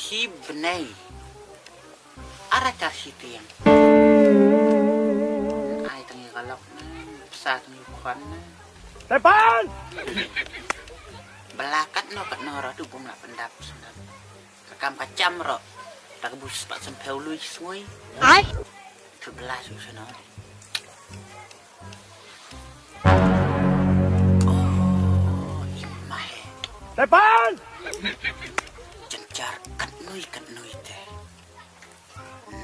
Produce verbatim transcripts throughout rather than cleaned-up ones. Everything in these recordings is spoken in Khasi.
Ki bnai. Ara char shi tiang. Ai tang ïa ka lok na, psa tang ïa u khwan na. Tepan! Bala katno katno ruh tu bym lah pyndap sendap. Ka kam ka cham ruh. Ta ka bus pat semphew lui sngui. Ai. Tu bala su seno. Oh, i Mahe. Tepan! Jynjar katnoi katnoi te.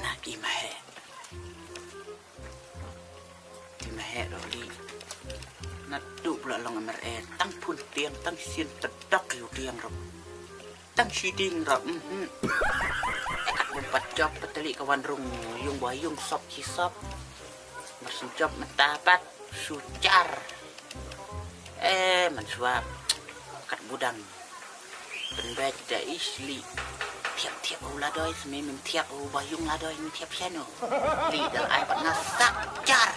Na i Mahe. I Mahe ruh li. Naduh pula long MRA, tang phun tiang, tang sien tedok ïa u tiang ruh. Tang shiding ruh, mhm. Kat bym pat jop pat teli ka wan rung yung ba yung sop chi sop. Mar shu jop mynta pat shu char. Eh, mynshuwa kat budang. Pynbeit da i sli. Thiap thiap u la doi, smi min thiap u ba yung la doi, min thiap shano. Li dang ai pat nga sak char.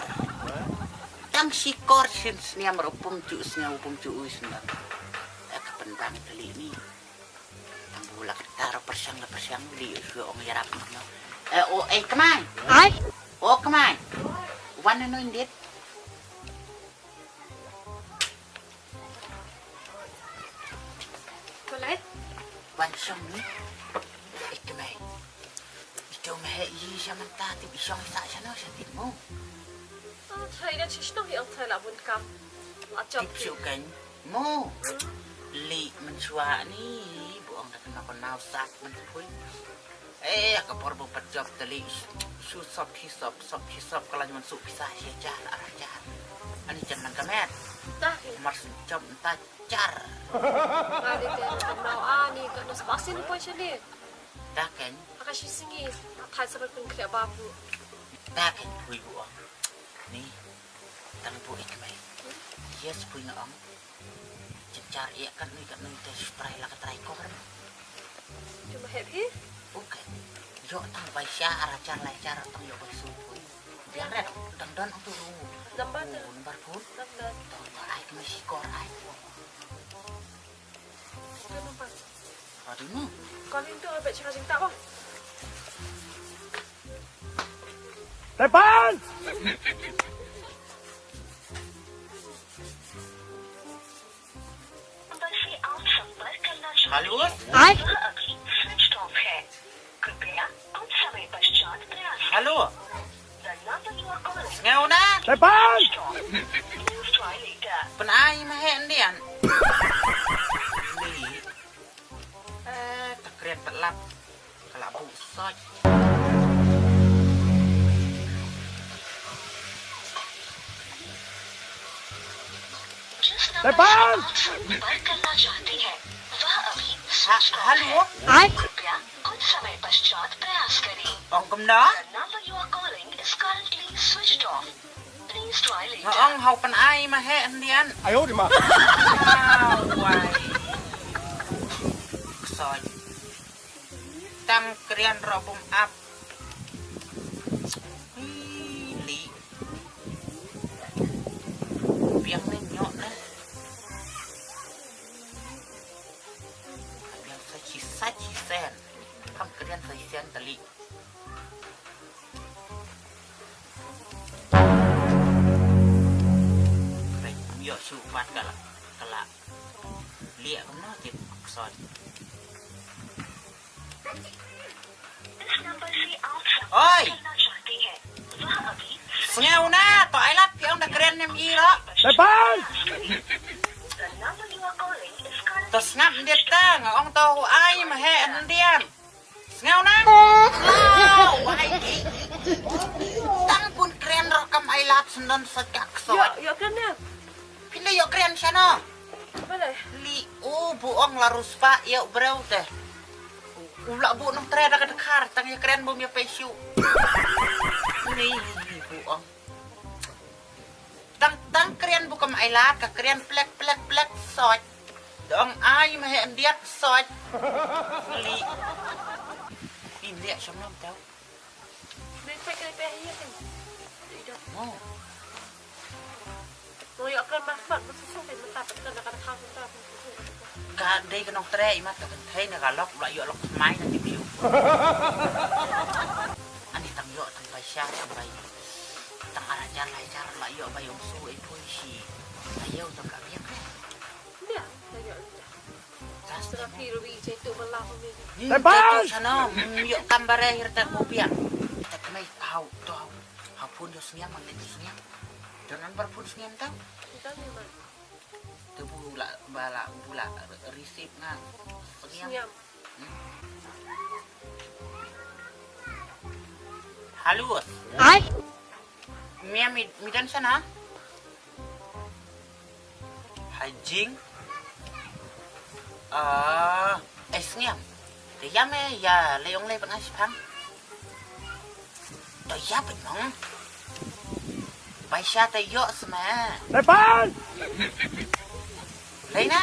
Tang shikor shin sniam ruh pum ju sniam pum ju u sniam. Eh, ka pynbang teli ni. Tang bu la kata ra pyrshang la pyrshang li shu ong ïarap no. Eh, o, eh, kmai. Ai. O, kmai. Wan no indit. Boleh? Wan shong ni. Eh, kmai. Ito Mahe i sha mynta tip i shong i sa sha no sha tip mo. Ah, thai dan shisno hi ang thai la bun kam. Acap. Tip shu kan. Mo. Li mynshuwa ni, bu ong da kano kano sak mynshuwa. Eh, ka por bu pat jop teli, shu sop hi sop, sop hi sop, ka la mynshu pisa shi jar, ar jar. Ani jan man ka met. Dah. Mar shu jop ta jar. Ani te no ani ka no spasin poi shani. Ta ken. Aka shi singi, athai sabat pun kya babu. Ta ken pui bu ong. Ni, tang bu ik mai. Yes pui nga ong. Jynjar ïa katnoi katnoi te shu trai la ka trai kor. Jumpa happy? Okay. Ïoh tang bai sha ara jar lai jar tang ïoh bai su pun. Biar red dang don tu ru. Number tu. Oh, number phone. Number. Tong ai kena sikor ai. Number. Aduh ni. Kau ni tu abek cakap cinta kau. Tepan! Hello? Ai? Hello? Sngew na? Tepan! Pynai ma heh ndian. Eh, ta kren pat lap. Ka la buh soit. Tepan! Ha, hello? Ai? Ong kumno? Nga ong hau pynai ma heh ndian. Ai, oh, di ma. Wai. Soit. Tang krian ro bum ap. Ih, li. Biang ne nyok ne. Biang sa chi sa chi sen. Tang krian sa chi sen tali. Kren ym ïoh shuh pat ka la, ka la lieh kumno tip kson. Oi! Sngew na, to ai lad phi ong da kren ne em i ro. Tepan! To sngap ndiat ta, nga ong to u ai ma heh ndian. Sngew na? Wow, wai. Tang bun kren ro kam ai lad sendon sa ka kso. Ïoh, ïoh kren ne? Phin da ïoh kren shano? Balei? Li u bu ong la ruspa ïoh breu te. U la bu nong tre da ka dkhar tang ïa kren bum ïa pei shu. Ni bu ong. Tang, tang kren bu kam ai lad, ka kren plek, plek, plek, soit. Dong ai ma heh ndiat soit. Li. Ni ndiat sham nam tau. Ni pek ni pek hi kan. Oh. Mo ïoh kren ma fat, ma susu kan, ma ta, kan, kan, kan, kan, kan. Ka dei ka nongtrei, i mat ka kynthei ne ka lok, la ïoh lok thymmai na ki briew. Ani tang ïoh tang bai sha tang bai, tang ar hajar lai hajar la ïoh bai ong su ei phui shi. La ïoh tang ka biang re. Nia, la ïoh. Sera phi ruh wi jai tu bala phi. Ni jai tu sana, ïoh kam bare hir ta ko biang. Ta kmai hau to hau. Hau phun jo sniam, mang ne jo sniam. Jonan bar phun sniam tang. Kita memang. Te bu la, ba la, bu la receive nga. Sniam. Sniam. Hmm. Halus. Ai. Mia mi, mi dan sana. Hajing. Ah, eh, sniam. Te ya me, ya, le ong le pang aspang. To ya pynong. Bai sha te ïoh sma. Lepan. Leina.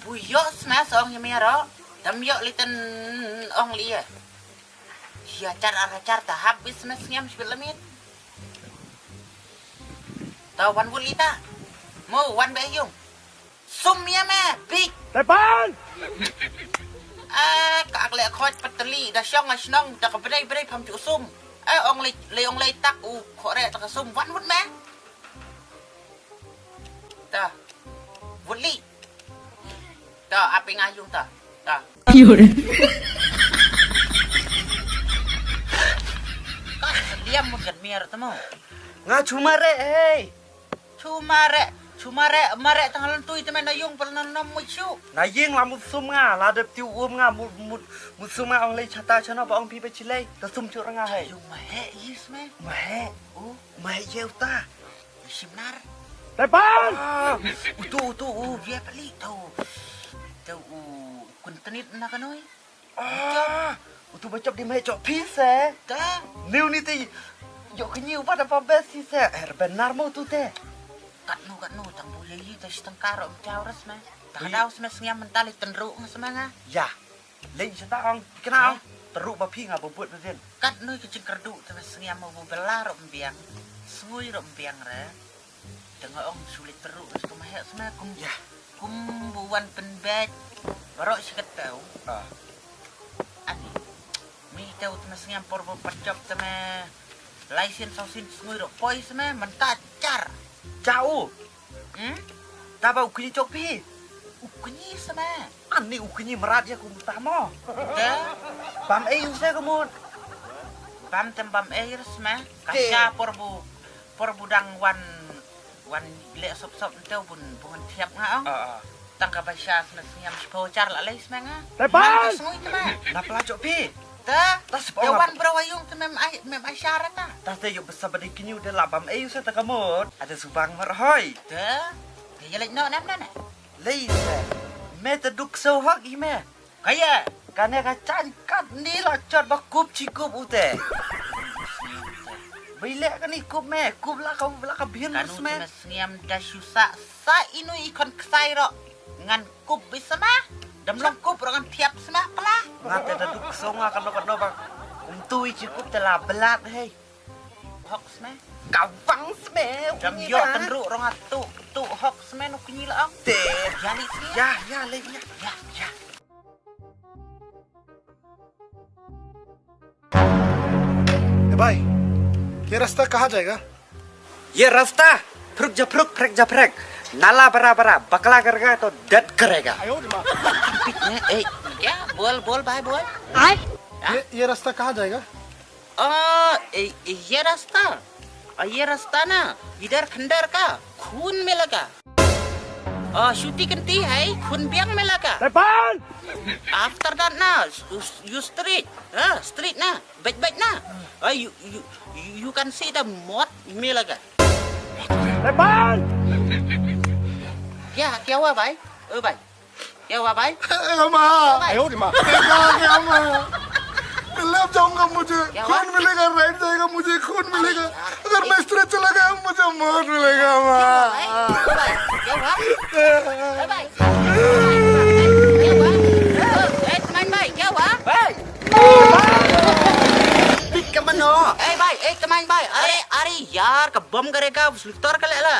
Bu ïoh sma song ya me ro. Tam ïoh liten ong li ya. Ya char ar char ta hap bis sma sniam sbil lamit. Ta wan wul ita. Mo wan be yung. Sum ya me, big. Tepan. Eh, ka ak le khot patali da shong a shnong da ka bdai bdai pham chu sum. Eh, ong le, le ong le tak u khore ta ka sum wan wut me. Ta. Wut li. Ta api ngayung ta. Ta. Ka diam mun kan miar ta mo. Nga chuma re, hey. Chu mare, chu mare, mare tang lan tui te me na yung pel na nom mu chu. Na ying la mut sum nga, la dep tiu um nga, mut, mut, mut sum nga ong lei chata chana ba ong pi ba chilei. Ta sum chu ranga hai. Yung ma he yis me. Ma he. U, ma he yeu ta. Shim nar. Tepan. Ah, utu, utu, u. Ye pali tau. Tau u kun tenit na kanoi. Ah, utu ba chop di mai chop phi se. Ta. Niu ni ti. Yo kini uba da pa bes si se. Er benar mo tu te. Kat nu, kat nu, tang bu ye yi ta shi tang karo mchau ras me. Ta dau sme sngem mentali tenru ngas me nga. Ya. Leng seta ong kena ong. Teru ba phi nga bubut ba din. Kat nu ke jingkerdu te me sngem mo bu belar mbiang. Sngui ro mbiang re. Tengah ong sulit teruk ke mahek sma kum. Ya. Kum buan penbet. Barok sikat tau. Ah. Ani. Mi tau tengah sengam por bo percop tengah laisin sausin sengui rok poi sma mentah car. Jauh. Hmm? Taba ukni cok pi. Ukni sma. Ani ukni merat ya kum tamo. Te. Bam ei usai kemut. Bam tem bam ei sma. Kasha por bu. Por budang wan, wan leh sop sop nteu bun, bun thiap nga ong. Ah, ah. Tang ka basha sna sngam shpo char la lei sma nga. Tepan! Nang ka sngui te ma. Na pla chok pi. Ta. Ta spo ya nga wan bro ayung te mem ai, mem ai shara ta. Ta te yuk besa badi kinyu de la bam ei usa ta kamot. Ada subang mer hoi. Ta. Te ya lek no nam na na. Lei se. Me te duk so hok i me. Kaya. Kane ka chan kat ni la chot ba kup chi kup ute. Bai leh kani kup me, kup la ka, la ka bin. Kanu sma. Te na sngem da shu sa, sa inu i khon ksai ro. Ngan kup bi sma. Dam long kup ro ngan thiap sma pla. Nga te da duk so nga kano kano ba. Um tu i chi kup te la belat hei. Hok sma. Kawang sma. Dam yo tenru ro nga tu, tu hok sma nuk ni la ong. Te. Ya ni sma. Ya, ya le ya. Ya, ya. ए भाई, ये रास्ता कहाँ जाएगा? ये रास्ता फुरुक जा फुरुक, फरक जा फरक, नाला बड़ा बड़ा, बकला करेगा तो दर्द करेगा। ए, ए, क्या? बोल, बोल भाई, बोल। आय? ये, ये रास्ता कहाँ जाएगा? आ, ए, ये रास्ता, आ, ये रास्ता ना, इधर खंडर का खून मिलेगा। आ, शुटी कंती है, खून बियांग मिलेगा। Tepan! After that ना, you, you street, हाँ, street ना, bait bait ना। आ, you, you, you can see the mud मिलेगा। Tepan! क्या, क्या हुआ भाई? ओ भाई। क्या हुआ भाई? ए, अम्मा। भाई। आयो रे माँ। क्या, क्या, अम्मा? गलत जाऊंगा मुझे। क्या हुआ? खून मिलेगा, राइट जाएगा, मुझे खून मिलेगा। अगर मैं इस तरह चला गया, मुझे मौत मिलेगा, अम्मा। क्या हुआ भाई? क्या हुआ? ए भाई। क्या हुआ? ए, तमाइन भाई, क्या हुआ? भाई। पिक का मनो। ए भाई, ए तमाइन भाई। अरे, अरे यार, का बम करेगा, स्लिटर का ले ला।